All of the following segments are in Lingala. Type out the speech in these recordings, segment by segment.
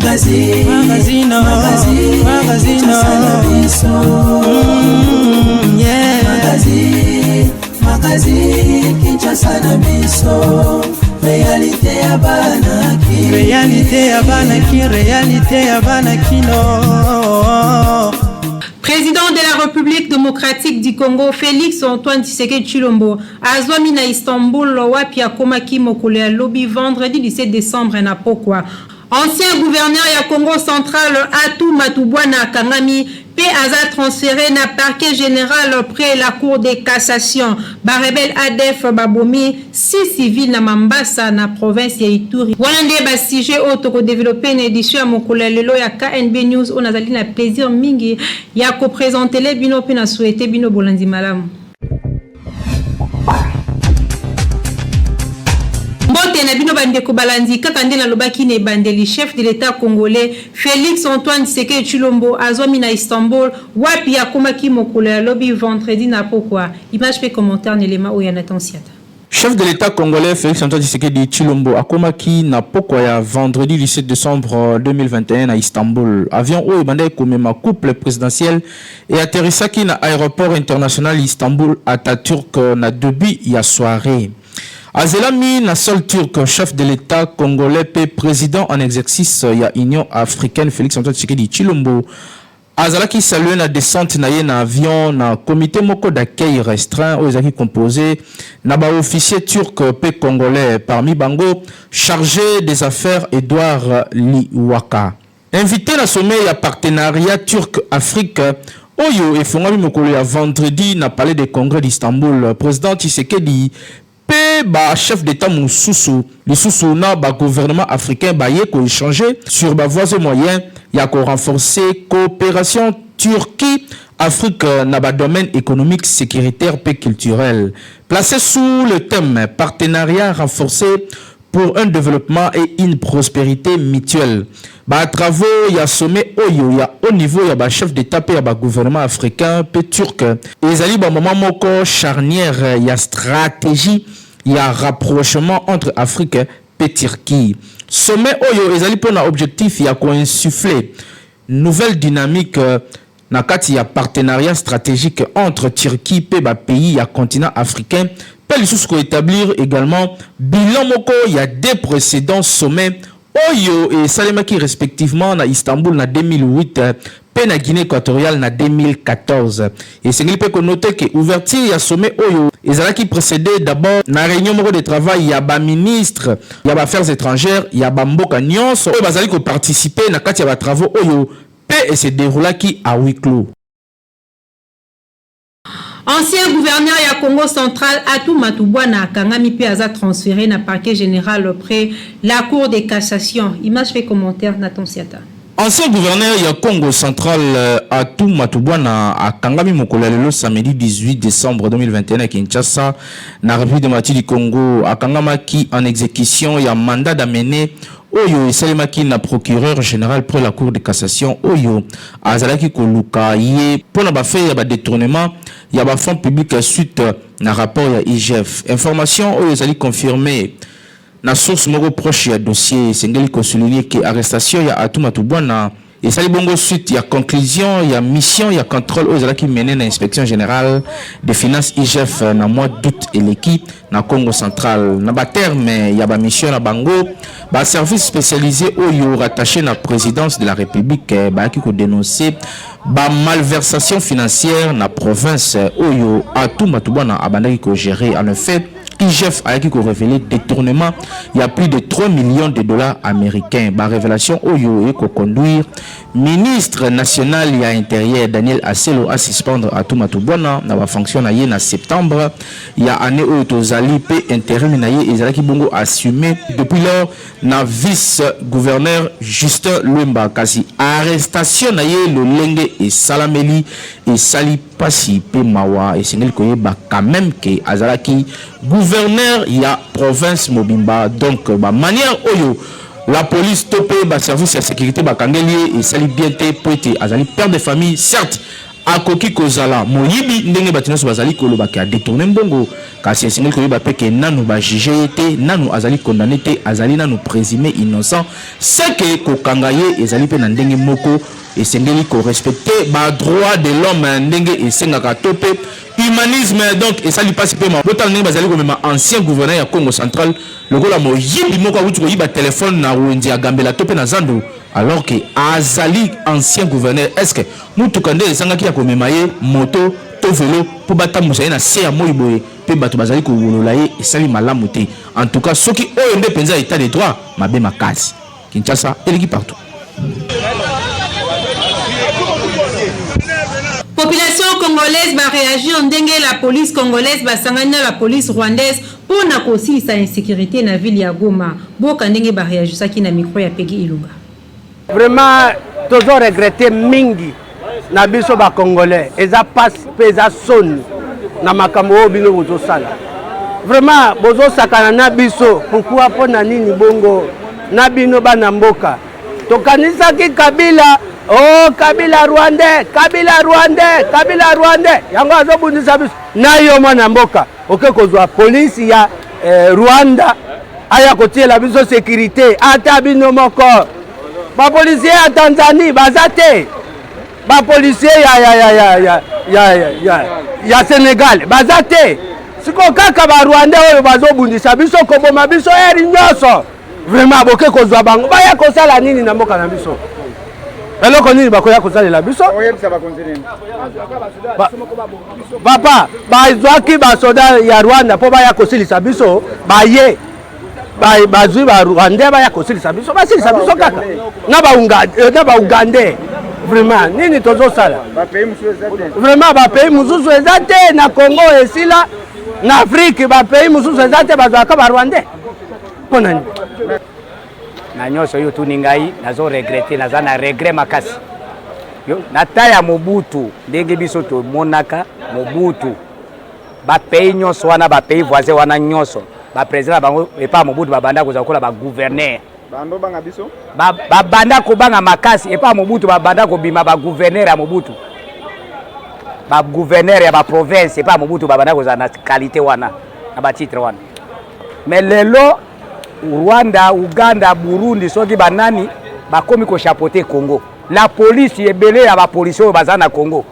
Magazine, magazine, magazine, magazine, yeah. Magazine, magazine, Kinshasa na biso. Réalité ya bana ki. Réalité ya bana ki, réalité ya bana kino. Président de la République démocratique du Congo, Félix Antoine Tshisekedi Tshilombo, azwami na Istanbul wapi akomaki mokolo ya lobi vendredi 17 décembre na pokwa. Ancien gouverneur ya Congo central Atou Matubwana akangami mpe aza transféré na parquet général près la cour de cassation. Ba rebelle ADF babomi 6 civils na Mambasa na province ya Ituri. Wana nde ba sujet oyo tokodévelopper na édition ya mokolo ya lelo ya KNB News oyo nazali na plaisir mingi ya koprésenter bino mpe na souhaiter bino bolandi malamu. Mbote na bino bandeko balandi. Kaka nde nalobaki na ebandeli, chef de l'État congolais Félix Antoine Tshisekedi Tshilombo azwami na Istanbul wapi akomaki mokolo ya lobi vendredi na pokwa. Image mpe commentaire na elema oyo ya Nathan Siata. Chef de l'État congolais Félix Antoine Tshisekedi Tshilombo akomaki na pokwa ya vendredi 17 décembre 2021 na Istanbul. Avion oyo ebandaki komema couple présidentiel e atterrissaki na aéroport international Istanbul Atatürk na début ya soirée. Azelami na sol turc, chef de l'État congolais pe président en exercice ya Union africaine Félix Antoine Tshisekedi Tshilombo azalaki salué na descente na ye na avion na comité moko d'accueil restreint oyo ezalaki composé na baofficier turc pe congolais, parmi bango chargé des affaires Edouard Liwaka. Invité na sommet ya partenariat turc Afrique oyo efongami mokolo ya vendredi na palais de congrès d'Istanbul, président Tshisekedi mpe bachef d'État mosusu lisusu na bagouvernement africain baye koéchanger sur bavoies et moyens ya korenforcer coopération Turquie Afrique na badomaine économique, sécuritaire mpe culturel. Placé sous le thème «Partenariat renforcé pour un développement et une prospérité mutuelle», batravaux ya sommet oyo ya haut niveau ya bachef d'État mpe ya bagouvernement africain mpe turc ezali bamoment moko charnière ya stratégie ya rapprochement entre Afrique mpe Turquie. Sommet oyo ezali mpona objectif ya koinsuffler nouvelle dynamique na kati ya partenariat stratégique entre Turquie mpe bapays ya continent africain, mpe lisusu koétablir également bilan moko ya deux précédents sommets oyo esalemaki respectivement na Istanbul na 2008 mpe na Guinée équatoriale na 2014. Esengeli mpe konoter ke ouverture ya sommet oyo ezalaki précédé d'abord na réunion moko de travail ya baministre ya baaffaires étrangères ya bamboka nyonso oyo bazali koparticiper na kati ya batravaux oyo, mpe ese déroulaki à huis clos. Ancien gouverneur ya Congo central Atou Matubwana akangami mpe aza transféré na parquet général près la cour de cassation. Image mpe commentaire Nathan Siata. Ancien gouverneur ya Congo central Atou Matubwana akangami mokolo ya lelo samedi 18 décembre 2021 na Kinshasa, na République démocratique du Congo. Akangamaki en exécution ya mandat d'amener oyo esalemaki na procureur général près la cour de cassation, oyo azalaki koluka ye mpona bafait ya badétournement ya bafonds publics suite na rapport ya IGF. Information oyo ezali confirmé na source moko proche ya dossier. Esengeli kosouligner ke arrestation ya Atou Matubwana esali bongo suite ya conclusion ya mission ya contrôle oyo ezalaki mené na inspection générale des finances, IGF, na mois d'août eleki na Congo central. Na baterme ya bamission na bango, baservice spécialisé oyo rattaché na présidence de la République bayaki kodénoncer bamalversation financière na province oyo Atou Matubwana abandaki kogérer. En effet, IGF ayaki korévéler détournement ya plus de 3 millions de dollars américains. Barévélation oyo ekoconduire ministre national ya intérieur Daniel Aselo asuspendre Atou Matubwana na bafonction na ye na septembre ya année oyo tozali, mpe intérim na ye ezalaki bongo assumé depuis lors na vice gouverneur Justin Lwemba. Kasi arrestation na ye, lolenge esalameli, esali mpasi mpe mawa. Esengeli koyeba quand même ke azalaki gouverneur ya province mobimba, donc bamanière oyo la police to mpe baservice ya sécurité bakangeli ye esali bien te, po ete azali père de famille, certes. Akoki kozala moyibi ndenge bato nyonso bazali koloba ke a detourner mbongo, kasi esengeli koyeba pe ke nanu ba juger ye te, nanu azali condamne te, azali nanu presume innocent, ce que kokanga ye ezali pe na ndenge moko esengeli ko respecter ba droits de l'homme ndenge esengaka to pe humanisme, donc esali pasi pe mawa. Botala ndenge bazali komema ancien gouverneur ya Kongo central lokola moyibi moko awuti koyiba telephone na wenze ya Gambela to pe na zando alors que azali ancien gouverneur, est ce que mutuka nde ezangaki ya komema ye, moto to velo po batambusa ye na se ya moyi boye pe batu bazali kowolola ye esali malamu te en tout cas soki oyo nde penza etat de droit mabe makasi Kinshasa eleki partout. Population congolaise ba reagir ndenge la police congolaise basangani na la police rwandaise mpo na kosilisa insecurite na ville ya Goma. Boyoka ndenge ba reagisaki na micro ya Peggy Ilunga. Vraiment tozo regretter mingi na biso ba congolais, eza pasi pe eza soni na makambo oyo bino bozosala. Vraiment bozosakana na biso pourquoi? Mpo na nini bongo na bino bana mboka? Tokanisaki Kabila, oh Kabila rwandais, Kabila rwandais, Kabila rwandais, yango azobundisa biso. Na yo mwana mboka oke kozwa polisi ya eh, Rwanda aya kotiela biso securite, ata bino moko bapolisier ya Tanzanie baza te, bapolisier ya, ya, ya, ya, ya, ya, ya, ya, ya Senegal baza te. Sikoyo kaka ba Rwandais oyo bazobundisa biso, koboma biso eri nyonso, vraiment boke kozwa bango baya kosala nini na mboka na biso? Eloko nini bakoya kosalela biso? Papa, bazwaki basoda ya Rwanda mpo baya kosilisa biso, baye bazwi ba Rwandais baya kosilisa biso, basilisa biso kaka na ba Ougandais. Vraiment nini tozosala? Vraiment bapays mosusu eza te na Congo, esila na Afrique, bapays mosusu eza te, bazwaka ba Rwandais mpo na nini? Na nyonso oyo otuni ngai, nazo regretter, naza na regret makasi. Na ta ya Mobutu, ndenge biso tomonaka Mobutu, bapays nyonso wana, bapays voisin wana nyonso, baprésident na bango epa Mobutu babanda kozala lokola bagouverneur. Babanda kobanga makasi epa Mobutu, babanda kobima bagouverneur ya Mobutu, bagouverneur ya baprovince epa Mobutu, babanda kozala na qualité wana, na batitre wana. Mais lelo Rwanda, Uganda, Burundi, soki banani bakomi kochapeauter Congo. La police, ebele ya bapolisi oyo baza na Congo,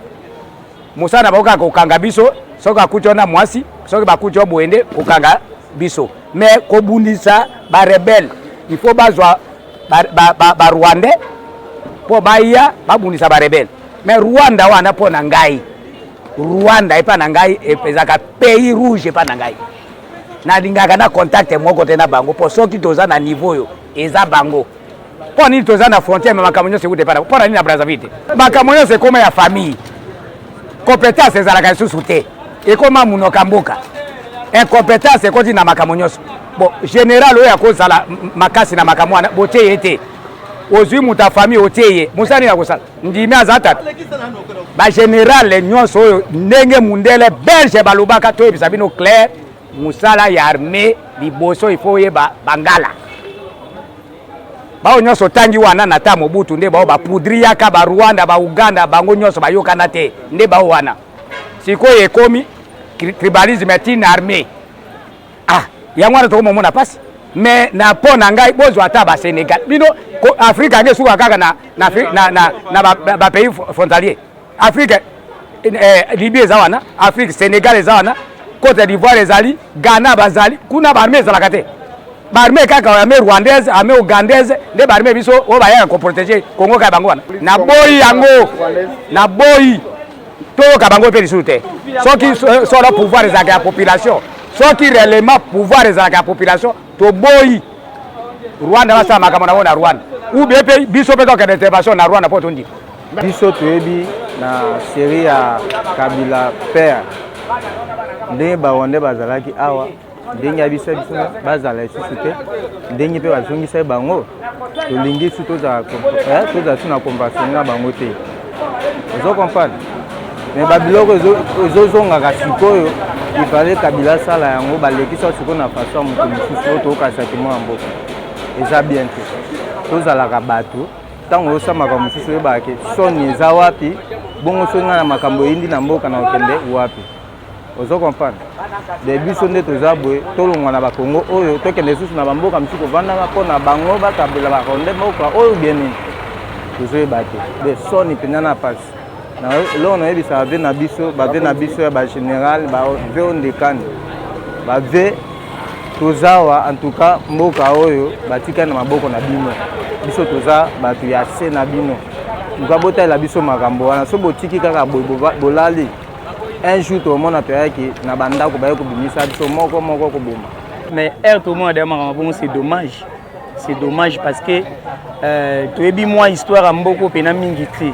mosala na bango kaka kokanga biso. Soki akuti yo na mwasi, soki bakuti yo boye, nde kokanga biso. Mais kobundisa barebelles, il faut bazwa barwandais mpo baya babundisa barebelles. Mais Rwanda wana, mpo na ngai, Rwanda epa na ngai ezalaka pays rouge. Epa na ngai, nalingaka na contact moko te na bango, mpo soki toza na niveau oyo, eza bango. Mpo nini toza na frontière, mais makambo nyonso ekuta epa? Mpo na nini na Brazzaville te? Makambo nyonso ekoma ya famille, compétence ezalaka lisusu te, ekoma monoka mboka, incompétence ekoti na makambo nyonso. Bon, général oyo akozala makasi na makambo wana, botie ye te. Ozwi moto ya famille, otie ye, mosala nini akosala? Ndimi aza tata. Bagénéral nyonso oyo, ndenge mundele belge balobaka, toyebisa bino clair, mosala ya armée liboso, il faut oyeba bangala. Bao nyonso otangi wana, na ta Mobutu nde bao bapoudriaka Barwanda, Bauganda, bango nyonso bayokana te, nde bao wana. Sikoyo ekomi tribalisme atina armée. Ah, yango wana tokomomona mpasi. Mais na mpo na ngai, bozwa ata Basénégal. Bino Afrique yango esuka kaka na bapays frontalier. Afrique, Libye eza wana, Afrique, Sénégal eza wana, Côte d'Ivoire ezali, Ghana bazali kuna. Baarmée ezalaka te, baarmée kaka armée rwandaise, armée ougandaise, nde baarmée biso oyo bayaka koprotéger Congo kaka bango wana. Naboyi yango, naboyi toyoka bango mpe lisusu te. Soki solo pouvoir ezalaka ya population, soki réellement pouvoir ezalaka ya population, toboyi Rwanda basala makambo na bango na Rwanda, ou bien mpe biso mpe tokende intervention na Rwanda mpo tondima. Biso toyebi na série ya Kabila père, ndenge barwandais bazalaki awa, ndenge ya biso, biso bazala lisusu te, ndenge mpe bazongisaki bango. Tolingi su tozala su na convention na bango te, ozo comprendre? Mais babiloko ezozongaka sikoyo. Ifale Kabila asala yango, balekisa sikoyo na façon ya moto mosusu oyo tokokasaki mwana mboka. Eza bien te. Tozalaka bato, ntango osamaka mosusu, oyebaka ke soni eza wapi. Bongo soki ngai na makambo eyindi na mboka na kokende wapi? Ozo comprendre? De biso nde toza boye, tolongwa na bakongo oyo tokende lisusu na bamboka mosusu kovandaka mpo na bango bakabela baronde mboka oyo bien nini tozoyeba te. De soni mpenza na pasi. Eloko nayebisa bave na biso, bave na biso ya bagénéral, bave oyo ndekani, bave tozawa en tout cas mboka oyo batikali na maboko na bino, biso toza bato ya se na bino. Luka botalela biso makambo wana, so botiki kaka boye bolali un jour tokomona toyaki na bandako baye kobimisa biso moko moko koboma. Mais heure tomona deya makambo bongo, c'est dommage, c'est dommage parce que toyebi mwa histoire ya mboka mpena mingi te,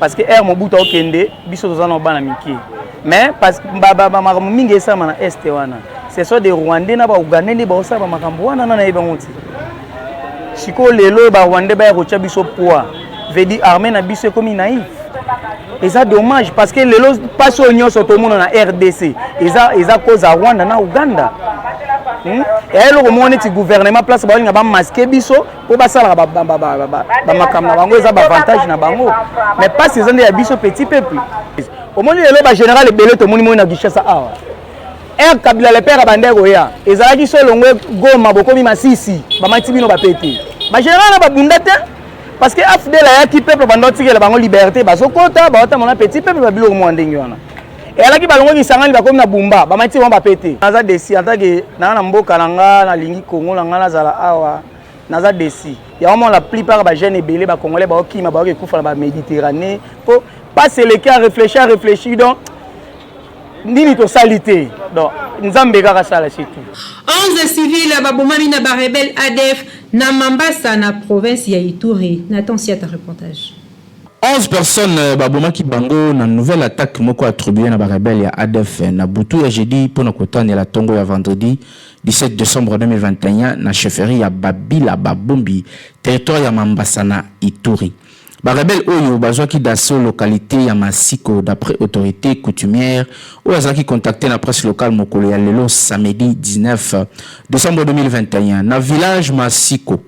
parce que heure Mobutu akokende, biso toza na bana mike, mais makambo mingi esalama na Est wana, ce sont des Rwandais na Baougandais nde baosala bamakambo wana. Na nayebi yango te. Sikoyo lelo Barwandais baya kotia biso poids, veut dire armée na biso ekomi naïf. Eza dommage parce que lelo mpasi oyo nyonso tomona na RDC eza cause ya Rwanda na Uganda. Eya eloko moko neti gouvernement place baolinga bamasquer biso mpo basalaka bamakambo na bango, eza baavantage na bango, mais mpasi eza nde ya biso petit peuple. Omoni lelo bagénéral ebele tomoni moi na Kinshasa awa. Heure Kabila le père abandaki koya, ezalaki so elongwe Goma, bokomi Masisi, bamati bino bapete. Bagénéral na babunda te parce que AFDL ayaki, peuple banda otikela bango liberté, bazokota, baotamona petit peuple, babiloko mwa ndenge wana. Eyalaki balongo Kisangani, bakomi na Bumba, bamati bango bapete. Naza déçu en tant que naa na mboka na nga, nalingi Kongo na nga, nazala awa, naza déçu. Yango mona la plupart bajeune ebele bacongolais baokima, baoki ekufa na baméditerranée mpo pasi eleki. Aréfléchi, aréfléchi, donc nini tosali te? Donc Nzambe kaka sala, c'est tout. 11 civils babomami na barebelle ADF na Mambasa, na province ya Ituri. Nathan Siata, reportage. 11 personnes babomaki bango na nouvelle attaque moko attribuée na barebelle ya ADF na butu ya jeudi mpona kotanela ntongo ya vendredi 17 décembre 2021 na chefferie ya Babila Babombi, territoire ya Mambasa na Ituri. Barebelle oyo bazwaki d'assaut localité ya Masiko, d'après autorité coutumière oyo azalaki contacté na presse locale mokolo ya lelo samedi 19 décembre 2021 na village Masiko,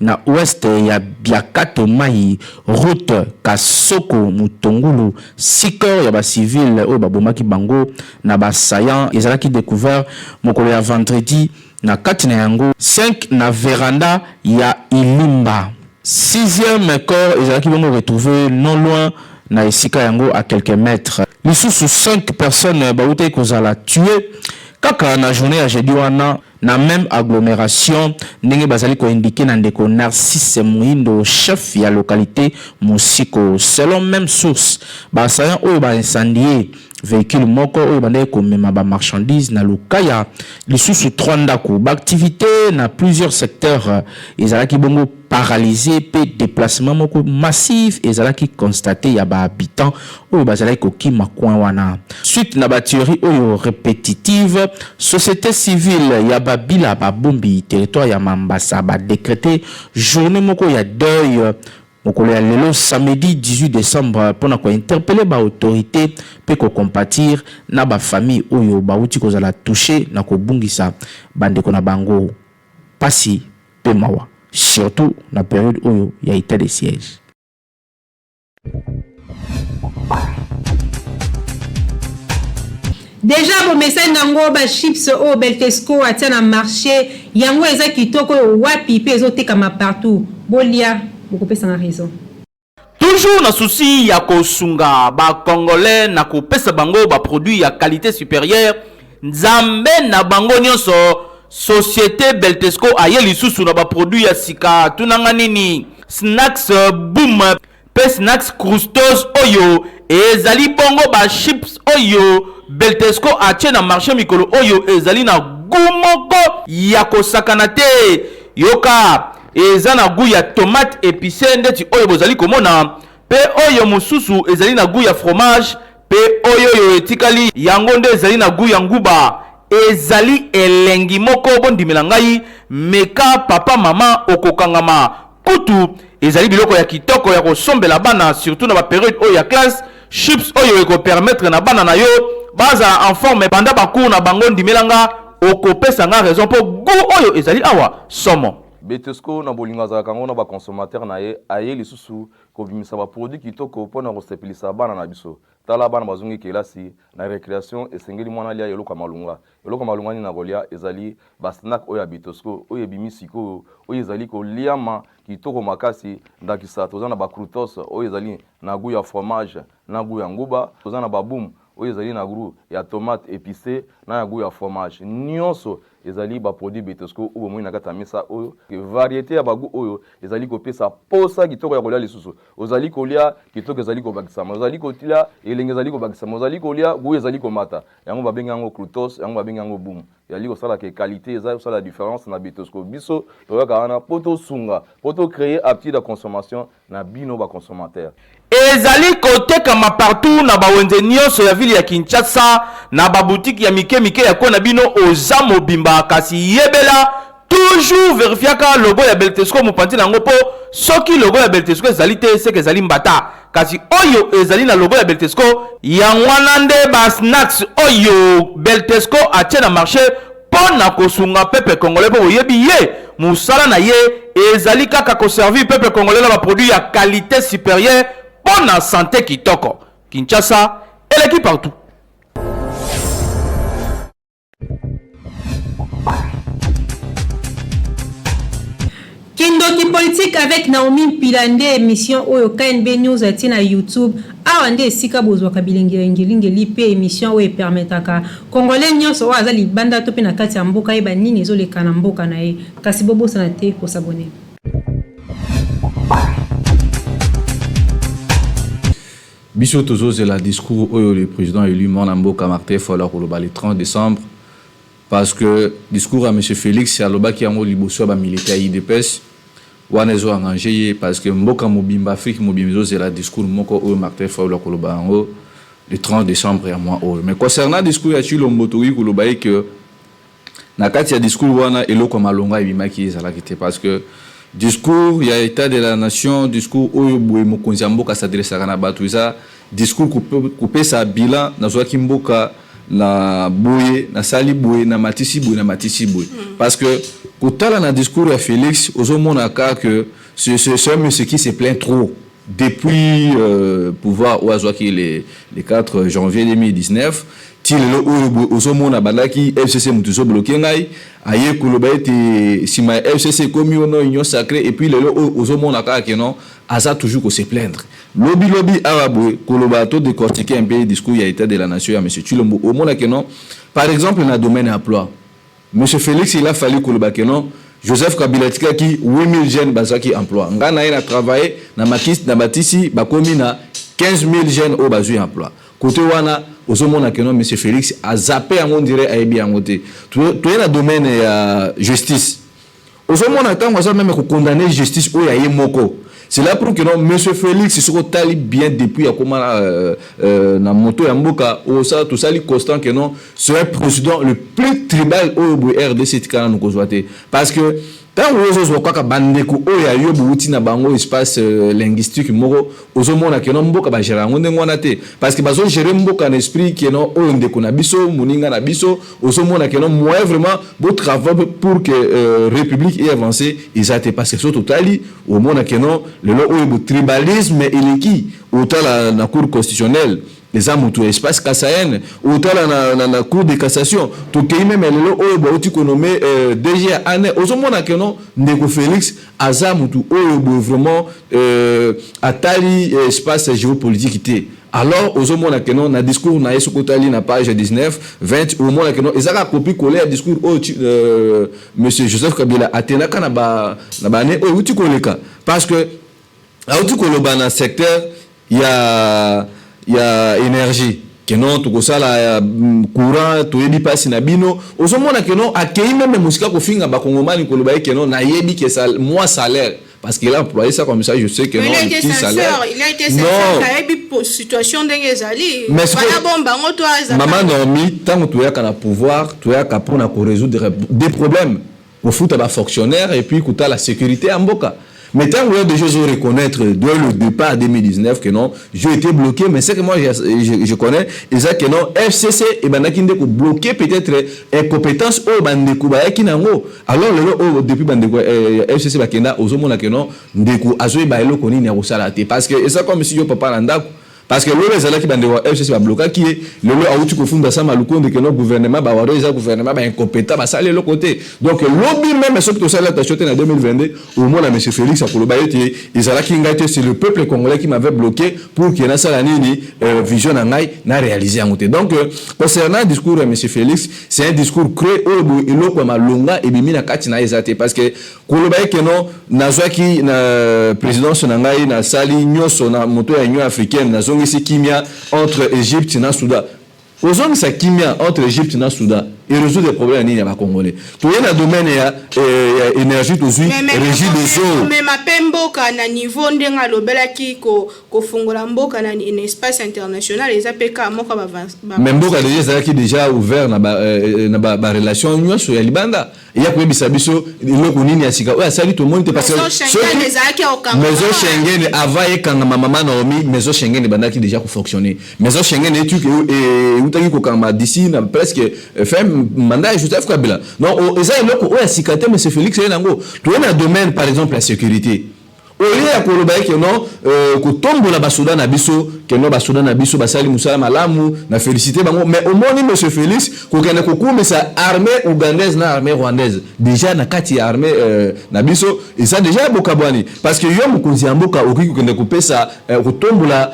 na ouest ya Biakato Mai, route Kasoko Mutongulu. Six corps ya bacivile oyo babomaki bango na basayan ezalaki découvert mokolo ya vendredi, na kati na yango 5 na veranda ya Ilimba. Sixième corps ezalaki bongo retrouvé non loin na esika yango, à quelques mètres. Lisusu 5 personnes bautaki kozala tué kaka na journée ya jeudi wana na même agglomération, ndenge bazali koindiquer na ndeko Narcisse Muindo, chef ya localité Mosiko. Selon même source, basayan oyo baincendier véhicule moko oyo bandaki komema bamarchandise na Lukaya, lisusu 3 ndako. Baactivité na plusieurs secteurs ezalaki bongo paralysé mpe déplacement moko massif ezalaki constaté ya bahabitant oyo bazalaki kokima coin wana. Suite na batuerie oyo répétitive, société civile ya Babila Babombi, territoire ya Mambasa, badécrété journée moko ya deuil mokolo ya lelo samedi 18 décembre mpona kointerpeller baautorité mpe kocompatir na bafamille oyo bauti kozala touché na kobungisa bandeko na bango. Pasi mpe mawa, surtout na période oyo ya état de siège. Déjà bomesani nango, bachips oyo Beltesco atia na marché, yango eza kitoko oyo wapi mpe ezotekama partout. Bolia, bokopesanga raison. Toujours na souci ya kosunga bacongolais na kopesa bango baproduit ya qualité supérieure, Nzambe na bango nyonso, société Beltesco aye lisusu na baproduit ya sika. Tunanga nini? Snacks Boom mpe Snacks Crustos oyo ezali bongo bachips oyo Beltesco atie na marché mikolo oyo, ezali na goût moko ya kosakana te. Yoka, eza na goût ya tomate épicé ndeti oyo bozali komona, mpe oyo mosusu ezali na goût ya fromage, mpe oyo oyo etikali yango nde ezali na goût ya nguba. Ezali elengi moko, bondimela ngai, meka papa, mama, okokangama. Kutu ezali biloko ya kitoko ya kosombela bana, surtout na bapériode oyo ya classe. Chips oyo ekopermettre na bana na yo bazala en forme banda bacours na bango. Ndimelanga, okopesa nga raison mpo goût oyo ezali awa somo. Betesco na bolingo azalaka yango na ba consommateurs na ye, aye lisusu kobimisa ba produits kitoko mpo na kosepelisa bana na biso. Tala bana bazongi kelasi, na recreation esengeli mwana alia eloko ya malonga. Eloko ya malonga nini akolia? Ezali ba snack oyo ya Betesco oyo ebimi sikoyo, oyo ezali koliama kitoko makasi. Ndakisa toza na ba croutos oyo ezali na gout ya fromage na gout ya nguba, toza na ba boum oyo ezali na gout ya tomate epicee na ya gout ya fromage. Nionso Ezali ba produits Betosco oyo bomoni na kati ya mesa oyo. Variete ya ba gout oyo ezali kopesa posa kitoko ya kolia lisusu. Ozali kolia, kitoko ezali kobakisama. Ozali kolia, elengi ezali kobakisama. Ozali kolia, gout ezali komata. Yango babengi yango croutos, yango babengi yango boum. Ezali kosala que qualite eza kosala difference na Betosco. Biso toyaka wana po tosunga, po to creer aptitude ya consommation na bino ba consommateurs. Ezali kotekama partout na ba wenze nionso ya ville ya Kinshasa, na ba boutiques ya mike mike ya coin na bino oza mobimba kasi yebela toujours verifiaka logo ya Beltesco mopanzi na yango po soki logo ya Beltesco ezali te seke ezali mbata kasi oyo ezali na logo ya Beltesco yango wana nde ba snacks oyo Beltesco atie na marche mpo na kosunga peuple congolais mpo boyebi ye mosala na ye ezali kaka ko servir peuple congolais na ba produits ya qualité supérieure mpo na sante kitoko. Kinshasa eleki partout. Kindoki politique avec Naomi Mpila nde emission oyo KNB News atie na YouTube. Awa nde esika bozwaka bilengi ya ngelingeli pe emission oyo epermetaka Congolais nionso oyo aza libanda to pe na kati ya mboka ayeba nini ezoleka na mboka na ye. Kasi bobosana te ko s'abonner. Biso tozozela discours oyo le president elu mwana mboka Martin Fayulu akoloba le 30 decembre Parce que discours ya monsieur Felix alobaki yango liboso ya ba militaires ya udps wana ezo arranger ye parce que mboka mobimba Afrique mobimba ezo zela discours moko oyo Martin Fayulu akoloba yango le 30 decembre ya mois oyo. Mais concernant discours ya Tshilombo tokoki koloba ye que na kati ya discours wana eloko ya malonga ebimaki ezalaki te parce que discours ya etat de la nation discours oyo boye mokonzi ya mboka s'adressaka na bato eza Discours kopesa bilan nazuaki mboka na boye nasali boye na matisi boye na matisi boye parce que kotala na discours ya Felix ozo mona ka que c'est un monsieur qui se plaint trop depuis pouvoir oyo azuaki le 4 janvier 2019 ti lelo oyo boye ozo mona abandaki FCC mutu ezo bloquer ngai aye koloba ete sima ya FCC ekomi ono union sacree et puis lelo oyo ozo mona kaka que non aza toujours ko se plaindre Lobi lobi awa boye koloba to decortiquer un peu discours ya etat de la nation ya monsieur Tshilombo omona que non par exemple na domaine ya emploi monsieur Felix il a fallu koloba que non Joseph Kabila atikaki 8000 jeunes bazwaki emploi nga naye na travailler na makisi na batisi bakomi na 15000 jeunes oyo bazwi emploi cote wana ozomona que non monsieur Felix a zapper yango on dirait ayebi yango te toye na domaine ya justice Ozo mona tango aza meme ko condamner justice oyo ya ye moko cela prouve que non monsieur Felix soki otali bien depuis akoma na moto ya mboka osala tosali constant que non c'est un president le plus tribal oyo boye rdc etikala nanu kozwa te parce que tango yo ozozwa kaka bandeko oyo ya yo bowuti na bango espace linguistique moko Ozo mona que non mboka ba gera yango ndenge wana te parce que bazo gerer mboka na esprit que non oyo ndeko na biso moninga na biso ozo mona que non moyen vraiment bo travailler pour que republique e avancer eza te parce que soki totali omona que non lelo oyo bo tribalisme eleki otala na cour constitutionnelle eza mutu ya espace kasaïen otala na, na, na cour de cassation tokeyi meme lelo oyo bauti ko nommer DG ya ANR ozo mona que non ndeko Felix Aza mutu oyo boye vraiment atali espace geopolitique te alors ozo mona que non na discours naye soki otali na page 19, 20 omona que non eza kaka copie colle ya discours oyo monsieur Joseph Kabila atenaka na ba annee oyo ewuti koleka parce que awuti koloba na secteur ya ya energie que non tokosala courant toyebi pasi na bino ozo mona que non akeyi meme mosika kofinga ba kongomani koloba ye que non nayebi que moi salaire parce qu'il a employe ça comme ça je sais que Mais non il a été petit sincère, salaire il a été non sincère, ayebi situation ndenge ezali. Mais Fallait bomba yango to aza Maman Naomi tango toyaka na pouvoir toyaka pona ko résoudre des problèmes kofuta ba fonctionnaires et puis kotala securite ya mboka. Mais ntango yo déjà ozo reconnaître dès le départ 2019 que non, j'ai été bloqué, mais ce que moi je connais eza que non, FCC ebandaki nde ko bloquer peut-être incompétence oyo bandeko bayaki na yango. Alors lelo oyo depuis bandeko ya FCC bakenda, ozomona que non, ndeko azoyeba eloko nini ya kosala te, parce que eza comme si yo papa na ndako. Parce que lelo ezalaki bandeko ya FCC bablokaki ye, lelo awuti kofunda Sama Lukonde que non, gouvernement bawaro eza gouvernement baincompétent, basali eloko te. Donc lobi même soki tosali attention te na 2022, omona monsieur Félix akoloba ete ezalaki ngai te, c'est le peuple congolais qui m'avait bloqué pour que nasala nini, vision na ngai na réaliser yango te. Donc concernant discours ya monsieur Félix, c'est un discours creux oyo boye eloko ya malonga ebimi na kati na ye eza te, parce que koloba ye que non, nazwaki na présidence na ngai, nasali nyonso na moto ya Union africaine, nazongisi kimia entre Égypte na Soudan. Ozongisa kimia entre Égypte na Soudan et résoudre problème nini ya bacongolais? Toye na domaine ya énergie, tozwi régie des eaux. Komema mpe mboka na niveau ndenge alobelaki, kofungola mboka na espace international, eza mpe kaka moko. Mais mboka déjà ezalaki déjà ouvert na barelation nyonso ya libanda. Eya koyebisa biso eloko nini ya sika oyo asali? Tomoni te, parce que maison Schengen avant ekangama, mama Naomi, maison Schengen ebandaki déjà kofonctionner. Maison Schengen etuki eutaki kokangama d'ici na presque fin mandat ya Joseph Kabila. Donc eza eloko oyo ya sika te, monsieur Félix ye nango. Toye na domaine par exemple ya sécurité, au lieu ya koloba ye que non, kotombola basoda na biso, que non, basoda na biso basali mosala malamu, na félicité bango, mais omoni monsieur Félix kokende kokumisa armée ougandaise na armée rwandaise. Déjà na kati ya armée na biso eza déjà bokabwani, parce que yo mokonzi ya mboka okoki kokende kopesa kotombola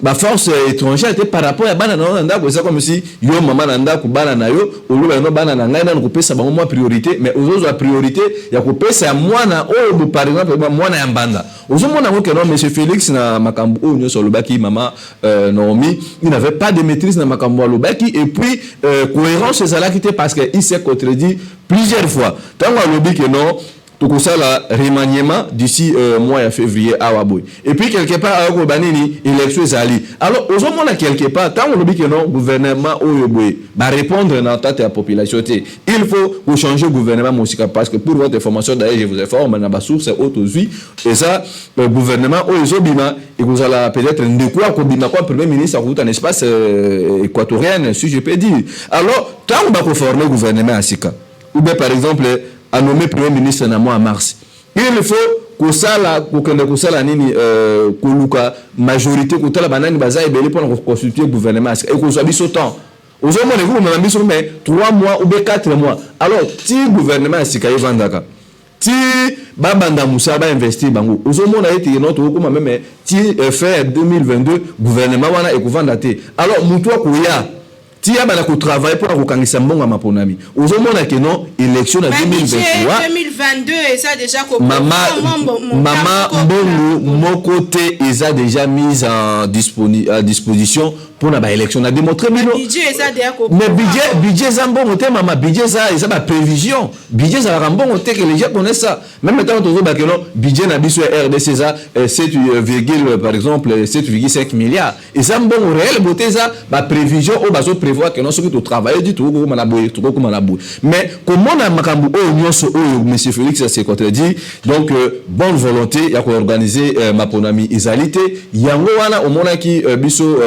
baforce étrangère te par rapport ya bana na yo na ndako. Eza comme si yo mama na ndako, bana na yo, oloba no bana na ngai nano kopesa bango mwa priorité, mais ozozwa priorité ya kopesa ya mwana oyo, par exemple mwana ya mbanda. Ozomona yango que non, monsieur Félix na makambo oyo nyonso alobaki, mama Naomi, il n'avait pas de maîtrise na makambo alobaki. Et puis cohérence ezalaki te, parce que il s'est contredit plusieurs fois. Ntango alobi que non, tokosala remaniement d'ici mois ya février awa boye, et puis quelque part akoba nini, élection ezali. Alors ozomona quelque part ntango olobi que non, gouvernement oyo boye barépondre na tate ya population te, il faut kochanger gouvernement mosika. Parce que pour votre information, d'ailleurs je vous informe na basource oyo tozwi, eza gouvernement oyo ezobima, ekozala peut-être ndeko akobima kwa premier ministre akokuta na espace équatorienne, si je peux dire. Alors ntango bakoforme gouvernement ya sika, ou bien par exemple a nommé premier ministre na mois mars, il faut kosala, kokende kosala nini, koluka majorité, kotala banani baza ebele mpona koconstituer gouvernement ya sika. Ekozwa biso temps, ozomona ekokomema biso mais 3 mois ou bien 4 mois. Alors ti gouvernement ya sika evandaka, ti babanda mosala, bainvestir bango, ozomona ete no, tokokóma même ti fin ya 2022, gouvernement wana ekovanda te. Alors motu akoya ti abanda kotravaille mpona kokangisa mbongo ya maponami, ozomona que non, élection na 2023. 2022 eza déjà. Mama, mama, mbongo moko te eza déjà mise en à disposition mpona baélection. Na démontre bino. Mais budget eza mbongo te, mama. Budget eza baprévision. Budget ezalaka mbongo te, que les gens connaissent ça. Même ntango tozoba que non, budget na biso ya RDC eza 7 virgule, par exemple 7,5 milliards, eza mbongo réel bo te, eza baprévision oyo bazoprévoir que non, soki totravaille di, tokokoma na boye, tokokoma na boye. Mais komona makambo oyo nyonso oyo, monsieur Félix se contredit. Donc bonne volonté ya koorganiser maponami ezali te. Yango wana omonaki biso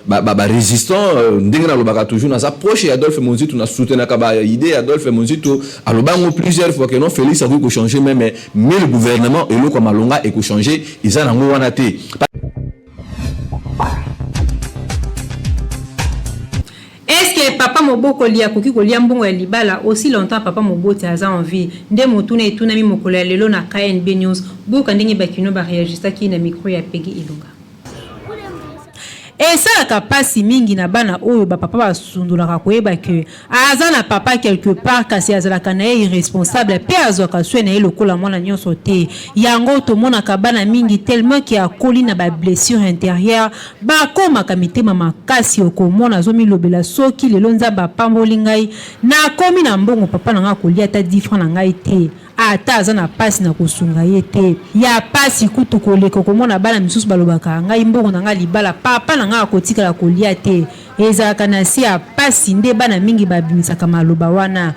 barésistant, ndenge nalobaka toujours, naza proche ya Adolphe Muzito, nasoutenaka baidée ya Adolphe Muzito. Aloba yango plusieurs fois que non, Félix akoki kochanger même mille gouvernement, eloko ya malonga ekochange eza nango wana te. Est-ce papa mobokoli akoki kolia mbongo ya libala aussi longtemps papa moboti aza en vie? Nde motuna etunami mokolo ya lelo na KNB News. Boyoka ndenge bakino bareagistaki na micro ya Pegi Ilunga. Esalaka mpasi mingi na bana oyo bapapa basundolaka koyeba ke aza na papa quelque part, kasi azalaka na ye irresponsable mpe azwaka soin na ye lokola mwana nyonso te. Yango tomonaka bana mingi, tellement ke akoli na bablessure intérieure, bakomaka mitema makasi. Okomona azomilobela: soki lelo Nzambe apamboli ngai, nakomi na mbongo, papa na ngai akolia ata 10 franc na ngai te, ata aza na mpasi na kosunga ye te. Ya mpasi kutu koleka, komona bana misusu balobaka: ngai mbongo na ngai libala, papa na ngai akotikala kolia te. Ezalaka na se ya mpasi nde bana mingi babimisaka maloba wana.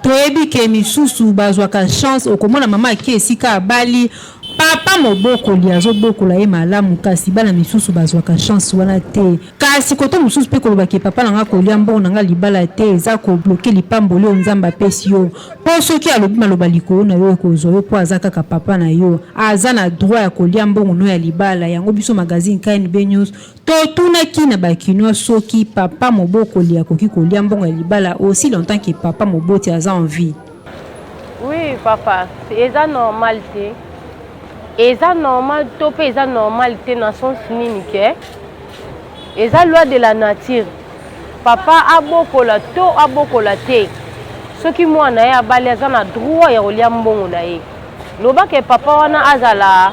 Toyebi ke misusu bazwaka chance, okomona mama ake esika abali, papa mobokoli azobokola ye malamu, kasi bana misusu bazwaka chance wana te. Kasi kote mosusu pe koloba ke papa na nga kolia mbongo na nga libala te eza ko bloquer lipamboli oyo Nzambe apesi yo. Po soki alobi maloba likolo na yo ekozwa yo po aza kaka papa na yo. Aza na droit ya kolia mbongo no ya libala. Yango biso magazine KNB News totunaki na ba kinois soki papa mobokoli akoki kolia mbongo ya libala aussi longtemps que papa moboti aza en vie. Oui papa, eza normal te. Eza normal to pe eza normal te na sens nini ke eza loi de la nature. Papa abokola to abokola te, soki mwana ye abali aza na droit ya kolia mbongo na ye. Loba ke papa wana azala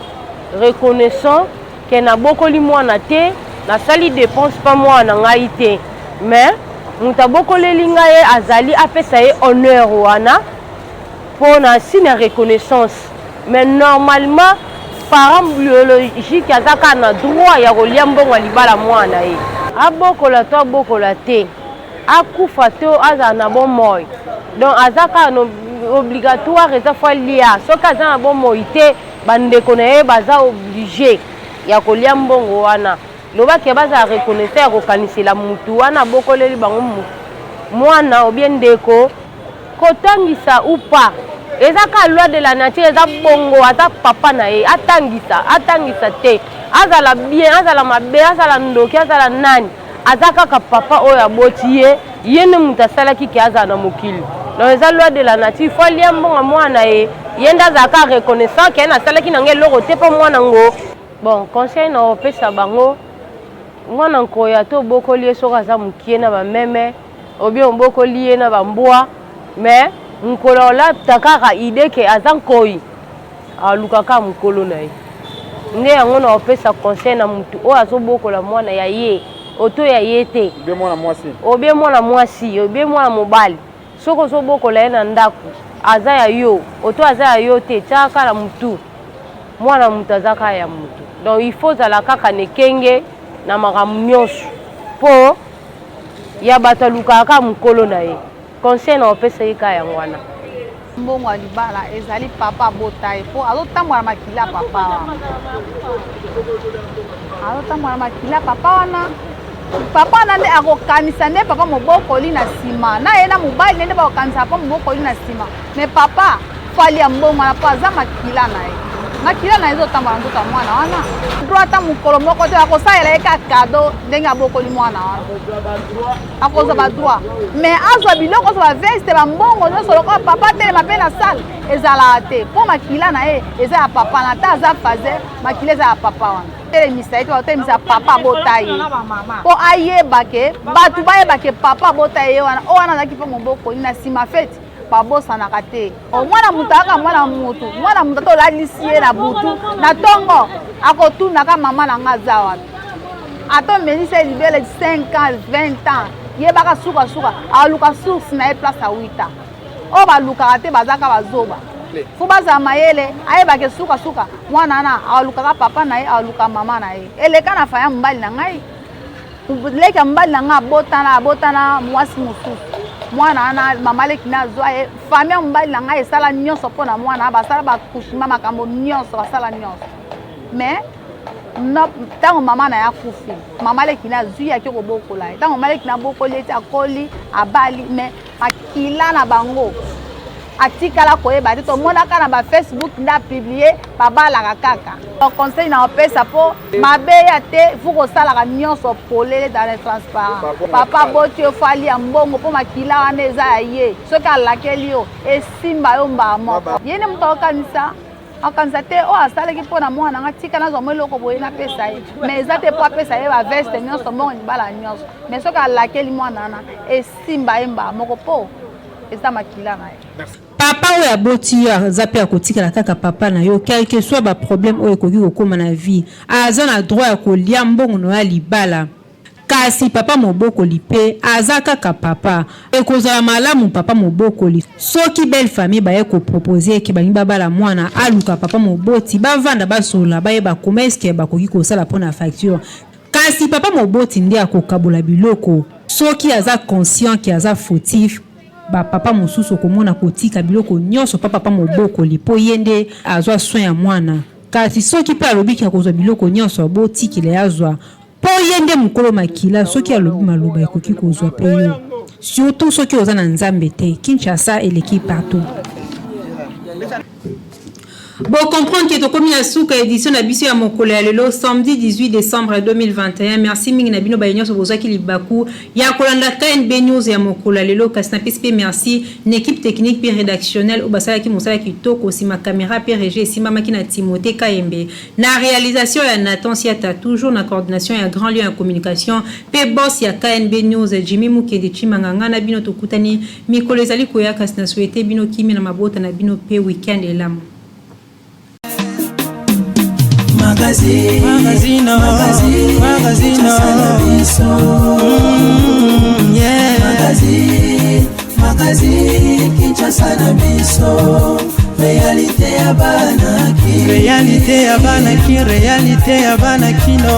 reconnaissant ke nabokoli mwana te, nasali depense pa mwana na ngai te, mais moto abokoleli ngai ye azali apesa ye honneur wana mpo na signe ya reconnaissance. Mais normalement parent biologique aza kaka na droit ya kolia mbongo ya libala mwana na ye. Abokola to abokola te, akufa to azala na bomoi, donc aza kaka na obligatoire eza fo alia. Soki aza na bomoi te, bandeko na ye baza oblige ya kolia mbongo wana. Loba ke bazala reconnaissant ya kokanisela mutu wana abokoleli bango mwana ou bien ndeko. Kotangisa ou pas eza kaka loi de la nature, eza bongo, aza papa na ye, atangisa atangisa te, azala bien azala mabe, azala ndoki azala nani, aza kaka papa oyo aboti ye, ye nde moto asalaki ke azala na mokili. Donc eza loi de la nature, il faut alia mbongo ya mwana na ye, ye nde azala kaka reconnaissant ke nasalaki na ngai eloko te mpo mwana ngo. Bon, conseil na opesa bango, mwana nkoyi ata obokoli ye soki aza mokie na bameme ou bien obokoli ye na ba mbwa, mais mokolo akolata kaka idee ke aza nkoyi, aluka kaka mokolo na ye. Nde yango na kopesa conseil na mutu oyo azobokola mwana ya ye oto ya ye te, ou bien mwana mwasi, ou bien mwana mobali, soki ozobokola ye na ndako aza ya yo oto aza ya yo te, tiaka kaka na mutu mwana mutu aza kaka ya mutu. Donc il faut ozala kaka na ekenge na makambo nyonso po ya bato alukaka kaka mokolo na ye. Conseil na opesa ye kaka yango wana. Mbongo ya libala ezali papa abota ye po azotambola na makila papa wana, azotambola na makila papa wana. Papa wana nde akokanisa nde papa mobokoli na nsima na ye na mobali nde bakokanisa papa mobokoli na nsima, mais papa fali ya mbongo wana po aza makila na ye, makila na ye ezotambola nzoto ya mwana wana. Droit ata mokolo moko te akosalela ye kaka cadeau ndenge abokoli mwana wana, akozwa ba droit mais azwa biloko, azwa ba veste, ba mbongo nyonso lokola papa atelema mpe na salle ezalaka te, mpo makila na ye eza ya papa na ata aza fazer, makila eza ya papa wana. Telemisa ye te, batelemisa papa abota ye mpo ayeba ke bato bayeba ke papa abota ye wana, oyo wana azalaki mpe mobokoli na nsima feti babosanaka te. O mwana moto ayaka mwana moto, mwana moto ata olalisi ye na butu na ntongo akotunaka mama na nga aza wapi, ata omelisi ye libele 5 ans 20 ans, yebaka sukasuka aluka source na ye place awita. Oyo balukaka te bazaka bazoba, fo bazala mayele, ayebake sukasuka mwana wana alukaka papa na ye, aluka mama na ye. Eleka na faya mobali na ngai, leki ya mobali na ngai abotana, abotana mwasi mosusu, mwana wana mama leki na azwa ye. Famille ya mobali na ngai esala nyonso mpo na mwana, basala ba accouchement, makambo nyonso basala nyonso, mais ntango mama na ye akufi, mama leki na azwi ye ake kobokola ye. Ntango mama leki na abokoli ye ti akoli abali, mais makila na bango atikala koyeba te. Tomonaka na ba Facebook nde apublie babalaka kaka. Conseil na opesa po mabe ya te, fu kosalaka nyonso polele dans le transparent. Papa aboti yo, fo alia mbongo po makila wana eza ya ye. Soki alakeli yo esimba yo mbala moko, ye nde moto akokanisa, akanisa te oyo asalaki mpo na mwana nga, tika nazwa mwa eloko boye napesa ye, mais eza te mpo apesa ye ba veste nyonso, mbongo libala nyonso, mais soki alakeli mwana wana esimba ye mbala moko po eza makila na ye. Papa oyo aboti yo aza pe akotikala kaka papa na yo quelque soit ba problème oyo ekoki kokoma na vie, aza na droit ya kolia mbongo na yo ya libala. Kasi papa mobokoli pe aza kaka papa. Ekozala malamu papa mobokoli soki belle famille baye ko proposer ye ke balingi babala mwana, aluka papa moboti bavanda basolola bayeba comment est ce que bakoki kosala pona facture. Kasi papa moboti nde akokabola biloko soki aza conscient ke aza fautif. Ba papa mosusu okomona kotika biloko nyonso pa papa mobokoli po ye nde azwa soin ya mwana. Kasi soki pe alobi ke akozwa biloko nyonso, botikela ye azwa po ye nde mokolo makila, soki alobi maloba ekoki kozwa pe yo. Surtout soki oza na Nzambe te. Kinshasa eleki partout. Bo comprendre que tokomi na suka edition na biso ya mokolo ya lelo samedi 18 décembre 2021. Merci mingi na bino baye nyonso bozwaki libaku ya kolanda KNB News ya mokolo ya lelo. Kasi napesi mpe merci na équipe technique mpe rédactionnelle oyo basalaki mosala kitoko nsima caméra mpe régie esimbamaki na Timothée Kayembe na réalisation ya Nathan Siata, toujours na coordination ya Grand Lion ya communication mpe boss ya KNB News Jimmy Mukendi Chimanga. Ngai na bino tokutani Mikolo ezali koya kasi na souhaite bino kimia na mabota na bino pe week-end elamu. Magazine, magazine, magazine, magazine, yeah. Magazine, magazine, Kinshasa na biso. Réalité ya bana ki. Réalité ya bana ki, réalité ya bana kino.